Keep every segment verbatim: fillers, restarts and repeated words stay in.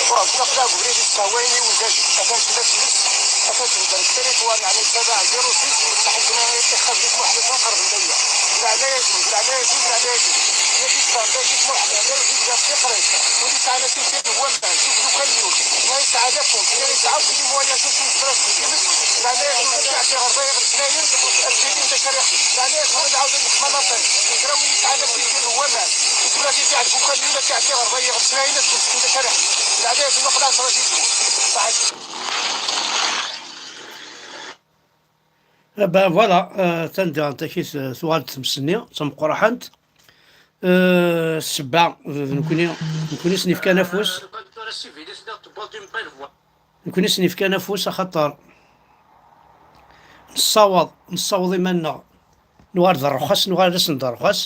Tura, tura, tura, ubrid yessehwayen i wegaju. Atan tella tmes, atan tbeddel territoire, yeɛni tabaɛ zéro six, ur tḥezzem ara ixxaben i tmuḥla tanqerben daya. Leɛnaya-nsen, leɛnaya-nsen, leɛnaya-nsen. Yagi tfehmeḍ, yagi tmuḥla, leɛnaya-nsen, tebda tiqrit. Wid yesɛan aselkim n waman, sufella ukamyun, ma yesɛa la pompe, ma yesɛa akk les moyens, sufella n stress, leɛnaya-nsen, ur yeɛti ɣer bayeɣ leslayen, aselkim d acariq. Leɛnaya-nsen, ad ɛawden leḥmam aṭas. Kra win yesɛan aselkim n waman, tura ad iɛeddi ɣer ukamyun, ad iɛeddi ɣer bayeɣ leslayen, ad d-yefken d acariq. Leɛnaya-nsen, aql-aɣ ttṛaǧu. Eh ben voilà, euh, atan diɣen takit, euh, tuɣal-d tmes-nni d tameqqraḥant. Euh, ssebba, euh, d nekkni, nekkni sen-yefkan afus. Nekkni sen-yefkan afus axaṭer nessaweḍ, nessaweḍ iman-nneɣ, nuɣal d rrxas, nuɣal d asen d rrxas.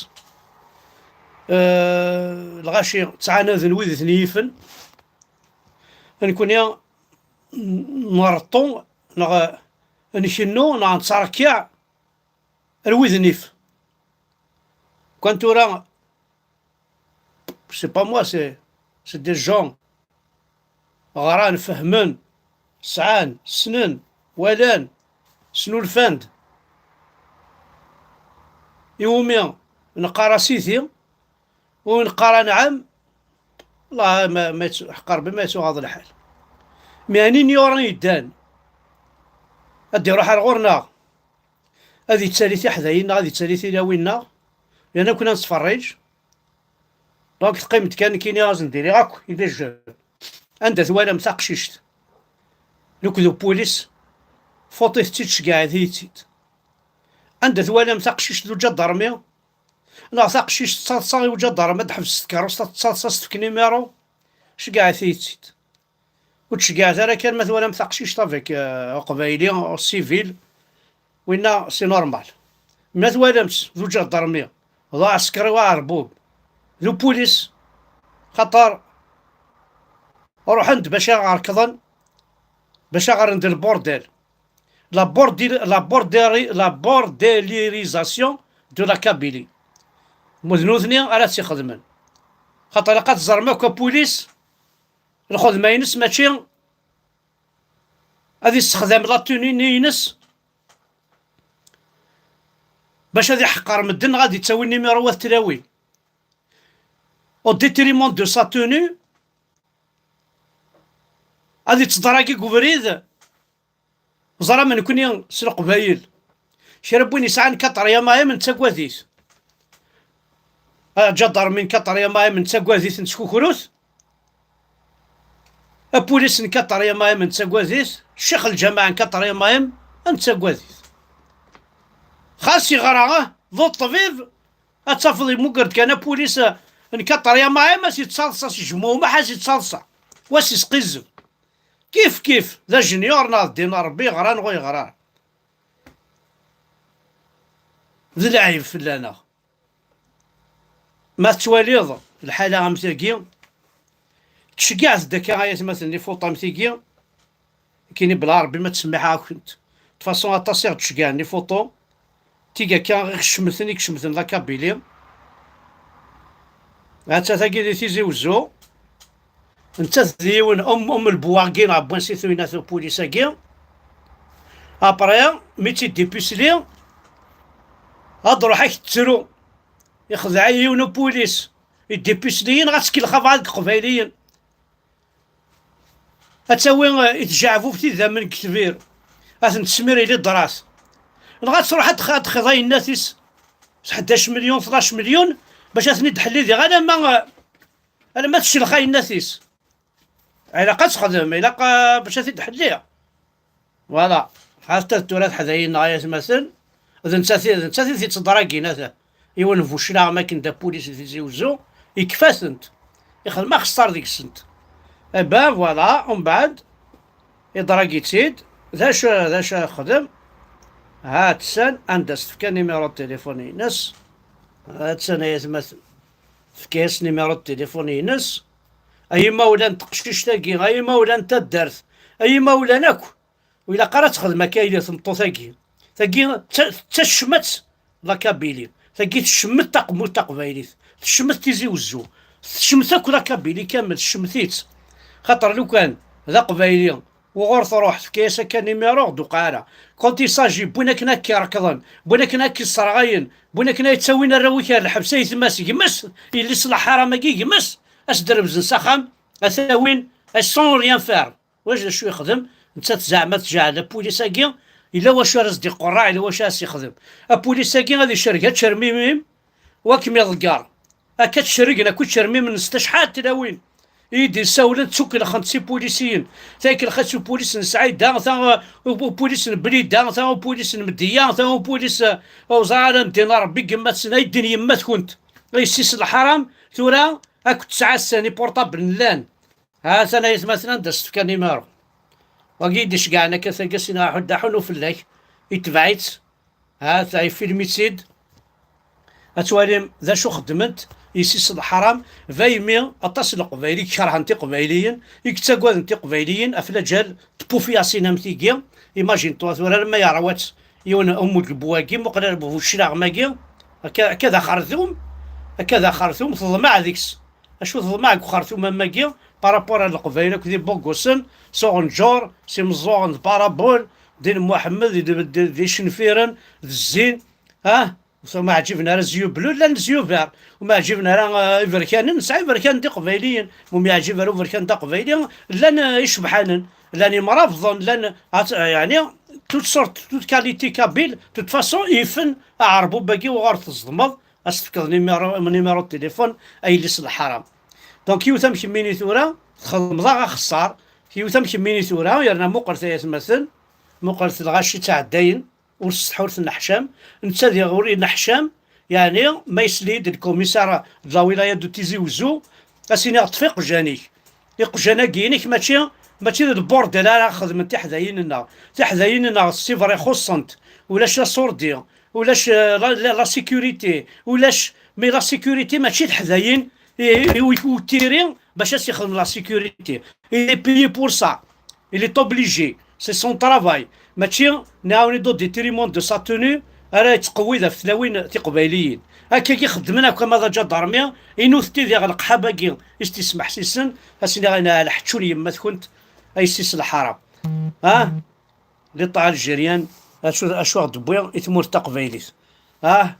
Euh, lɣaci ttɛanaden wid i ten-yifen. Nekkni n-, nreṭṭu neɣ nkennu neɣ nettṛekkiɛ ar wid n-, if. Kan tura, c'est pas moi, c'est, c'est des gens ɣran, fehmen, sɛan, ssnen, walan, snulfan-d. Iwumi neqqar a sidi, ur neqqar anɛam, Allah ma, ma yettu-, ḥeqq Rebbi ma yettuɣaḍ lḥal. Mi ɛni ignorant yeddan, ad d-iruḥ ar ɣur-neɣ, ad yettali tiḥdayin-nneɣ, ad yettali tilawin-nneɣ, yerna nekkni ad nettferriǧ. Donc teqqim-d kan nekkini ad sen-d-iniɣ akk i les jeunes. Anda twalam taqcict nekk d upulis, fuṭit-tt-id, ceggɛet-iyi-tt-id. Anda twalam taqcict d uǧadarmi, neɣ taqcict tettaḍsa i uǧadarmi, ad d-ḥebset tkeṛṛust, ad tettaḍsa s tefk numéro, ceggɛet-iyi-tt-id. Ur ttceggiɛet ara kan ma twalam taqcict avec, euh, uqbayli, civil, winna c'est normal. Ma twalam-tt d uǧadarmi, d uɛeskri, d uɛerbub, d upulis, xaṭer ruḥen-d bac a ɣ-rekḍen, bac a ɣ-rren d lbordel. La bordel-, la borderi-, la bordelirisation de la Kabylie. Ma d nutni ara tt-ixedmen. Xaṭer ilaq ad teẓrem akk apulis, lxedma-ines mačči ad yessexdam la tenue-nni-ines bac ad iḥeqqer medden neɣ ad yettawi numéro wat tlawin. Au détriment de sa tenue, ad yettḍragi deg ubrid. Ẓer am nekkni s Leqbayel, kra n win yesɛan quatrième A M nettagad-it. Aǧadarmi n quatrième A M nettagad-it, nettkukrut. Apulis n quatrième A M nettagad-it. Ccix lǧameɛ n quatrième A M nettagad-it. Xas yeɣra, ah, d ṭṭbib, ad tafeḍ yemmuger-d kan apulis, ah, n quatrième A M, ad s-yettaḍsa s jmumaḥ, ad s-yettaḍsa. Wa s-yesqizzeb. Kif kif, d ajenyur neɣ d ddin n Ṛebbi, yeɣra neɣ ur yeɣra. D lɛib fell-aneɣ. Ma tettwaliḍ lḥala am tagi, tceggiɛet-d akka ay atmaten les photos am tigi, kini bla Ṛebbi ma ttsemmiḥeɣ-akent. De façon aṭas i ɣ-d-ceggɛen les photos, tig akka i ɣ-cemten, i icemten la Kabylie. Hatta tagi di Tizi Wezzu. Nettat d yiwen um, um lbuwagi neɣ bwan si tuyna tupulis-agi. Après, mi tt-id-ipisli, ad ruḥ ak tettru. Ixdeɛ-iyi yiwen upulis. Id-ipisliyen ɣa ttkelxabeɣ deg Iqbayliyen. Ad tawi, eh, i tjeɛbubt idammen deg tbir. Ad ten-tesmir i lidrat. Neɣ ad truḥ ad tx-, ad txiḍ ayennat-is s ḥdac milyun, tnac milyun, bac ad ten-id-ḥellidiɣ alamma, eh, alamma teclex ayennat-is. Ilaq ad texdem, ilaq, eh, bac ad t-id-ḥelliɣ. Voilà. Ḥatta d tura teḥdayin-nneɣ ay atmaten. D nettat i, d nettat i t-ittḍragin, ata. Yiwen bu cclaɣem akken d apulis di Tizi Wezzu, yekfa-tent, ixdem axeṣṣar deg-sent. Eh ben voilà, umbeɛd iḍrag-itt-id. D acu, d acu ara yexdem? Ha-tt-an anda s-tefka numéro de téléphone-ines. Ha-tt-an ay atmaten, tefka-yas numéro de téléphone-ines. Ay imawlan n teqcict-agi, ay imawlan n taddart, ay imawlan akk, ur ilaq ara ad texdem akka yili tmeṭṭut-agi. Tagi d ta-, d tacmat la Kabylie. Tagi tcemmet taqemmut taqbaylit. Tcemmet Tizi Wezzu. Tcemmet akk la Kabylie kamel, tcemmet-itt. Xaṭer lukan d aqbayli, wuɣur truḥ, tefka-yas akka numéro, ur d-tuqeɛ ara. Quand il s'agit n win akken ad k-irekḍen, n win akken ad k-isserɣayen, n win akken ad yettawin arraw-ik ar lḥebs, aytma-s, gma-s, yelli-s n leḥram-agi, gma-s, ad s-d-rebzen s axxam, ad t-awin, sans rien faire. Wac d acu yexdem? Nettat zeɛma tjeɛɛel apulis-agi, yella wacu ara s-d-iqerreɛ, yella wacu ara s-yexdem. Apulis-agi ad icerreg ačermimim, u ad kem-iḍegger. Akka ttcerrigen akk ičermimen s tacḥal n tlawin i yi-d-isawlen, ttukelxent s ipulisiyen. Ta ikellex-itt upulis n Sɛida, ta, u-, upulis n Blida, ta upulis n Medya, ta upulis, eh, ur ẓriɣ ara n ddin Rebbi, yemma-tsen, ay ddin yemma-tkent. Ay yessi-s n leḥram, tura akk ttɛassan, iportablen llan. Ha-t-an ay atmaten anda s-tefka numéro. Wagi i d-iceggɛen akka tagi, sin aḥud aḥunu fell-ak, itbeɛ-itt, ha-t-a ifilm-itt-id. Ad twalim d acu xeddment yessi-s n leḥram, daymi aṭas n Leqbayel i ikerhen Tiqbayliyin, i yettagaden Tiqbayliyin, ɣef laǧal n tpufiyasin am tigi. Imagine-toi tura, alamma yerwa-tt yiwen umudgebbu-agi, muqel ar bu cclaɣem-agi, akka, akka d axertum, akka d axertum, teḍmeɛ deg-s. Acu teḍmeɛ deg uxertum am wagi, par rapport ar Leqbayel akk d ibuggusen, s uɣenǧur, s imeẓẓuɣen d parabol, d inmuḥemmed, d, d, d icenfiren, d zzin, ah? Ur m-ɛǧiben ara zyu blu, llan zyu vert. Ur m-ɛǧiben ara, eh, iberkanen, nesɛa iberkanen d iqbayliyen. Ur m-yeɛǧib ara uberkan d aqbayli, llan, eh, icebḥanen, llan imrabḍen, llan, at-, eh, yeɛni, toute sorte, toute qualité kabyle. De toute façon, ifen aɛerbub-agi uɣur teẓdmeḍ, ad s-tefkeḍ numéro, numéro de téléphone, a yelli-s n leḥram. Donc, yiwet am kemmini tura, txedmeḍ-aɣ axeṣṣar, yiwet am kemmini tura, yerna muqlet ay atmaten, muqlet lɣaci ttɛeddayen, ur tsetḥa ur tenneḥcam, netta diɣ ur yenneḥcam, yeɛni ma yesli-d lkumisar de la wilaya de Tizi Wezzu, ad s-iniɣ ṭṭef iqjan-ik. Iqjan-agi-inek mačči, mačči d lburdel ara xedmen tiḥdayin-nneɣ. Tiḥdayin-nneɣ c'est vrai xuṣṣent, ulac aṣurdi, ulac, euh, la, la, la sécurité, ulac, mais la sécurité mačči d teḥdayin i, i, i, i tiri bac ad s-ixdem la sécurité. Il est payé pour ça. Il est obligé. C'est son travail. Mačči nɛawen-it au détriment de sa tenue ara yettqewwid ɣef tlawin tiqbayliyin. Akkagi xeddmen akk ama d aǧadarmi, inut-t-id diɣ leqḥab-agi i s-t-ismeḥsisen, ad s-iniɣ ayen ɛla ḥeččun yemma-tkent, ay yessi-s n leḥram. Ah? L'État algérien, acu, acu aɣ-d-tewwi i tmurt taqbaylit? Ah?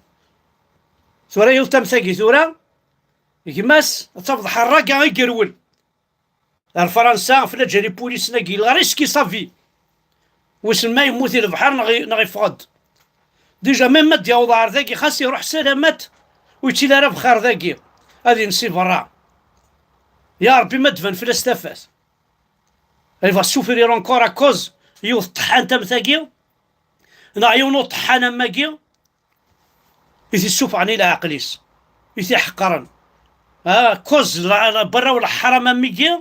Tura yiwet am tagi tura, gma-s ad tafeḍ ḥerraga i yerwel. Ar Fransa, ɣef laǧal ipulisen-agi, il a risqué sa vie. Wissen ma yemmut i lebḥer neɣ, neɣ yeffeɣ-d. Déjà, même ma d-yaweḍ ɣer dagi, xas iruḥ salamat, ur yettili ara bxir dagi. Ad insi berra. Ya Rebbi, ma d-tban fell-as tafat. Il va souffrir encore à cause yiwet ṭṭḥant am tagi, neɣ yiwen uṭeḥḥan am wagi, i t-issufɣen i leɛqel-is, i t-iḥeqren. Ah, cause la, la, berra uleḥḥram am wigi,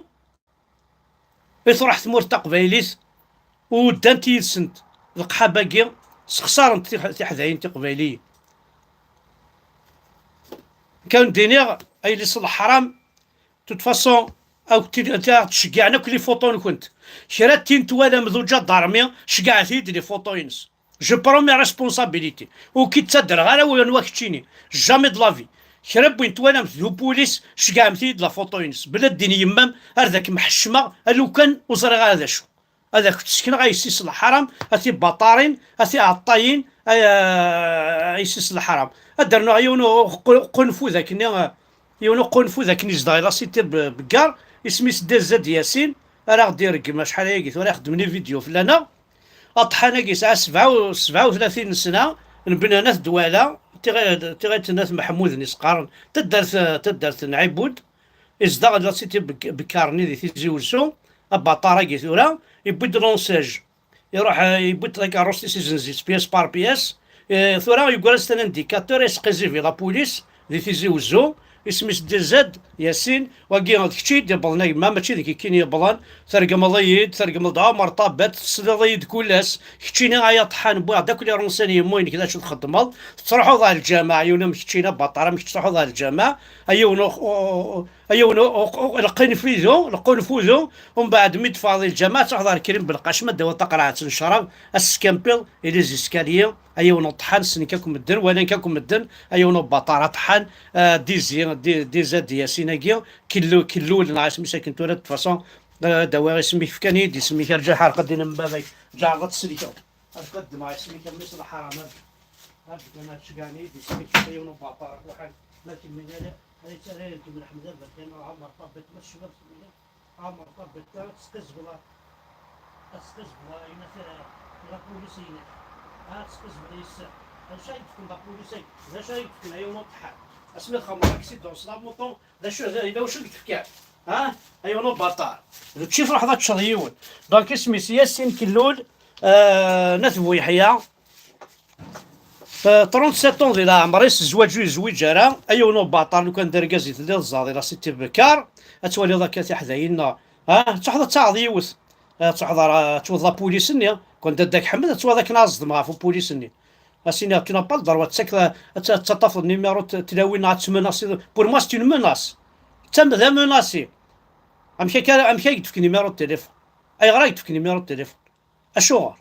i truḥ tmurt taqbaylit, u ddant yid-sent leqḥab-agi, sexṣarent tiḥ-, tiḥdayin tiqbayliyin. Kan d-iniɣ, ay yelli-s n leḥram, de toute façon, akk ti-, ti-, tceggɛen akk les photos-nkent. Kra d tin twalam d uǧadarmi, ceggɛet-iyi-d les photos-ines. Je prends mes responsabilités. Ur k-id-ttadreɣ ara anwa keččini. Jamais de la vie. Kra n win twalamt d upulis, ceggɛemt-iyi-d la photo-ines. Bla ddin yemma-m, ar d ak-mḥeccmeɣ, a lukan ur ẓriɣ ara d acu. Ad ak-tt-sekneɣ, ay yessi-s n leḥram, a tibaṭarin, a tiɛeṭṭayin, ay, ay yessi-s n leḥram. Ad d-rnuɣ yiwen uqu-, uqunfud akkenni, yiwen uqunfud akken izdeɣ i la cité B-, Beggar, isem-is D Z Yasin, ara aɣ-d-ireggem acḥal ayagi tura ixeddmen ividyu fell-aneɣ. Aṭḥan-agi yesɛa sebɛa u, sebɛa u tlatin n sna, n Bnanat Dwala, tiɣ-, tiɣilt n At Meḥmud-nni s-qqaren, taddart, taddart n Ɛibud, izdeɣ la cité Bek-, Bekkar-nni di Tizi Wezzu, abaṭar-agi tura, yewwi-d l'enseigne. Iruḥ, eh, yewwi-d takeṛṛust-is, izenz-itt pièce par pièce, Eh, tura yeggra-as-d un indicateur, yesqizivi la police di Tizi Wezzu, isem-is D Z Yasin, wagi d kečč i d-yewwḍen a gma, mačči d nekk kan i yewwḍen, tergmeḍ-iyi-d, tergmeḍ-d Ɛumer Ṭabet, tesliḍ-iyi-d kul ass, keččini ay aṭeḥḥan, wwiɣ-d akk les renseignements-inek d acu txeddmeḍ, tettruḥuḍ ɣer lǧameɛ, yiwen am keččini abaṭar, amek tettruḥuḍ ɣer lǧameɛ, a yiwen ur, ur, ur, a yiwen ur, ur, ur, lqinfudu, lqunfudu, umbeɛd mi d-teffɣeḍ i lǧameɛ, ad truḥeḍ ɣer Krim Belqacem, ad d-tawiḍ taqerɛet n ccrab, ad teskampiḍ i les escaliers, a yiwen uṭeḥḥan, ssnen-k akk medden, walan-k akk medden, a yiwen ubaṭar aṭeḥḥan, ah, D Z, D-, D Z Yasin-agi, kellu, kellul, neɣ isem-is akken tura, de toute façon, ah, ad d-awiɣ isem-ik, fkan-iyi-d isem-ik, rǧa ḥerqed-in n baba-k, ǧeɛreḍ ad tsellkeḍ. Ad ddmeɣ isem-ik a mmi-s n lḥaram, ad, ad ddmeɣ ad tcegɛen-iyi-d isem-ik, a yiwen ubaṭar aṭeḥḥan, ma kemmini ala, ala yettarra-yi-d Mḥemmed Aberkan, Ɛumer Ṭabet, ma tecbiḍ kemmini. Ɛumer Ṭabet, ad tesqizbeḍ, ad tesqizbeḍ, ayen ata, la police-inek. Ad tesqizbeḍ yes-s. D acu ay d-tefken la police-agi? D acu ay d-tefken, ay yiwen uṭeḥḥan? Asmi txedmeḍ accident s la moto, d acu, d, d acu i d-tefkan? Ha? Ay yiwen ubaṭar. D učči truḥeḍ ad teččeḍ yiwen. Donc, isem-is Yasin Kellul, euh, n At Buyeḥya. Euh, trente-sept ans di leɛmer-is, zzwaǧ ur yezwiǧ ara, a yiwen ubaṭar, lukan d argaz i telliḍ ẓẓaḍ i la Cité Bekkar, ad twaliḍ akka tiḥdayin, neɣ, ha, ad truḥeḍ ad taɣeḍ yiwet, ad truḥeḍ ara, ad twaḍ la police-nni, lukan d Dda Ḥmed, ad twaḍ akken ad ẓedmeɣ ɣef upulis-nni. Ad s-iniɣ, tu n'as pas le droit, ad tt-, ad tt-, ad taṭṭafeḍ numéro n t-, tlawin, neɣ ad tt-menaciḍ. Pour moi, c'est une menace. D tam-, d amenaci. Amek akka, amek ay d-tefk numéro de téléphone? Ayɣer ay d-tefk numéro de téléphone? Acuɣer?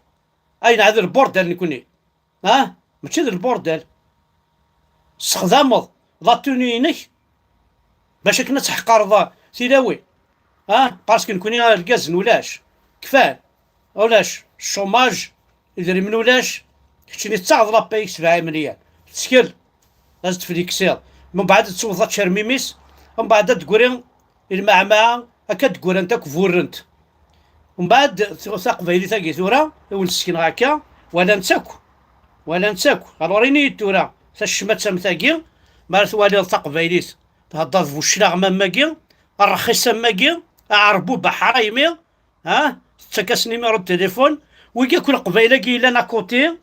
Ay, neɣ d lburdal nekni. Ah, mačči d lburdal. Sexdameḍ la tenue-inek bac akken ad tḥeqqreḍ tilawin. Ah, parce que nekni argazen ulac. Kfan. Ulac. Chômage, idrimen ulac. Keččini tettaɣeḍ la paye sebɛa imelyan. Tettkel. Ad as-d-fliksiḍ. Mbeɛd ad tewweḍ ad tcermim-is. Mbeɛd ad d-tegri i lmeɛmɛa, akka d-ggrant akk burrent. Mbeɛd, t-, taqbaylit-agi tura, i wen-d-ssekneɣ akka, walan-tt akk. Walan-tt akk. Alors, ini-yi-d tura, tacmat am tagi, mi ara twaliḍ taqbaylit, thedder d bu cclaɣem am wagi, rrxis am wagi, aɛerbub aḥraymi, ha? Tettak-as numéro de téléphone, wigi akk leqbayel-agi yellan à côté,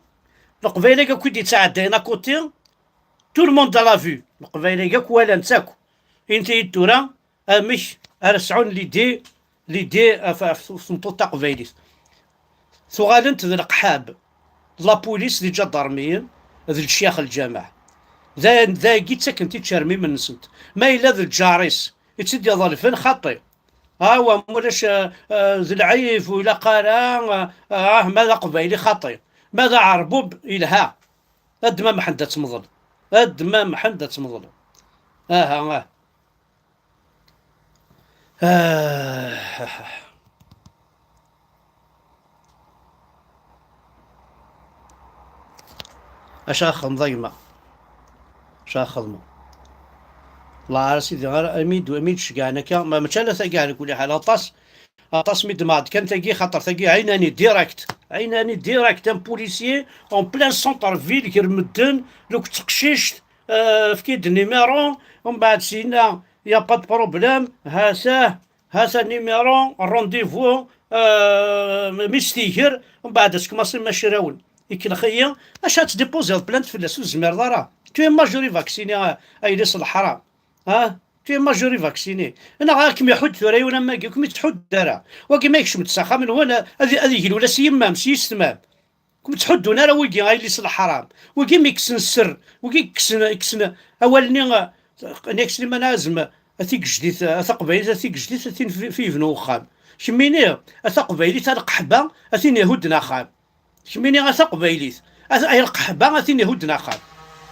leqbayel-agi akk i d-yettɛeddayen à côté, tout le monde à la vue. Leqbayel-agi akk walan-tt akk. Inti-yi-d tura, amek ara sɛun l'idée, l'idée ɣef, ɣef tmeṭṭut taqbaylit. Tuɣalent d leqḥab, d la police, d iǧadarmiyen, d lecyax lǧameɛ. Da, dagi ttaken-t-id tcermimen-nsent. Ma yella d lǧar-is i tt-id-iḍelfen, xaṭi. Ah, wa, ma ulac, ah, ah, d lɛib, ur ilaq ara, ah, ah, ma d aqbayli, xaṭi. Ma d aɛerbub, yelha. A ddma Mḥend ad temḍel. A ddma Mḥend ad temḍel. Aha, ah. Ah. Acu ara xedmeḍ a gma? Acu ara xedmeḍ? Llah ara sidi, ara, ami d-, ami d-ceggɛen akka, ma mačči ala tagi, ɛla kulli ḥal, aṭas, aṭas mi d-, ma d kan tagi, xaṭer tagi, ɛinani direct, ɛinani direct, un policier en plein centre-ville, gar medden, luk d teqcict, euh, efk-iyi-d numéro, mbeɛd syenna, y a pas de problème, ha-t-ah, ha-t-a numéro, rendez-vous, euh, mi s-tiger, mbeɛd ad tkumaṣi macrawen. Ikellex-iyi, acu ad tdipuziḍ plainte fell-as, ur tezmireḍ ara. Tu es majeur vacciné, a, a yelli-s n leḥram. Ha? Tu es majeur vacciné. Neɣ ad kem-iḥudd tura yiwen am wagi, ur kem-ittḥudd ara. Wagi ma yekcem-d s axxam-nwen, ad, ad iglul s yemma-m, s yessetma-m. Ur kem-ttḥuddun ara wigi, a yelli-s n leḥram. Wigi mi kksen sser, wigi kksen, kksen awal-nni, a, nekk Sliman Azem, a tigejdit, a taqbaylit, a tigejdit, a tin f-, f yebnu uxxam. Kemmini, a taqbaylit, a lqeḥba, a tin ihudden axxam. Kemmini a taqbaylit, a, ay lqeḥba, a tin ihudden axxam.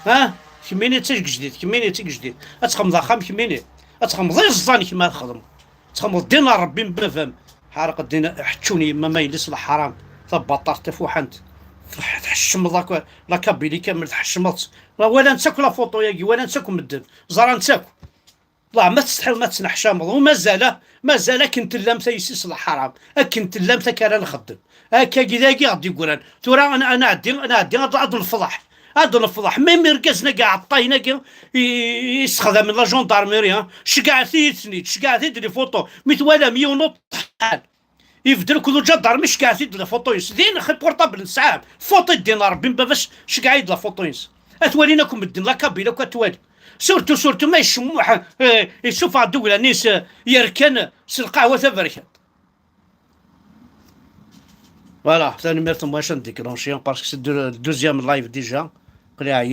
Ha? Kemmini d tigejdit, kemmini d tigejdit. Ad txedmeḍ axxam kemmini. Ad txedmeḍ iẓẓan kemm ad txedmeḍ. Ad txedmeḍ ddin n Ṛebbi n baba-m. Ḥareq ddin, ḥeččun yemma-m a yelli-s n leḥram. Tabaṭart tafuḥant. Tḥ-, tḥeccmeḍ akk la Kabylie kamel, tḥeccmeḍ-tt. Walan-tt akk la photo-yagi, walan-tt akk medden. Ẓran-tt akk. Lah, ma tsetḥiḍ, ma tettneḥcameḍ, u mazal, mazal akken tellamt a yessi-s n leḥram, akken tellamt akka ara nxeddem. Akkagi dagi ɣ-d-yeggran. Tura ad n-, ad nɛeddi, ad nɛeddi, ad, ad nefḍeḥ. Ad nefḍeḥ. Même irgazen-agi ɛeṭṭayen-agi i, i, i yessexdamen la gendarmerie, ha? Ceggɛet-iyi-ten-id, ceggɛet-id les photos. Mi twalam yiwen uṭeḥḥan, Ibeddel akked uǧadar mi cegɛet-id la photo-ines. Din xi portable n sɛab. Photo ddin Rebbi n baba-s, cegɛet-id la photo-ines. Ad t-walin akk medden, la Kabyle akk ad t-walin. Surtout, surtout ma icemmuḥ, eh, isuffeɣ-d uglan-is, eh, yerkan s lqahwa taberkant. Voilà, tanemmirt n wacu n déclencher, parce que c'est le deuxième live déjà. Aql-i ɛyiɣ.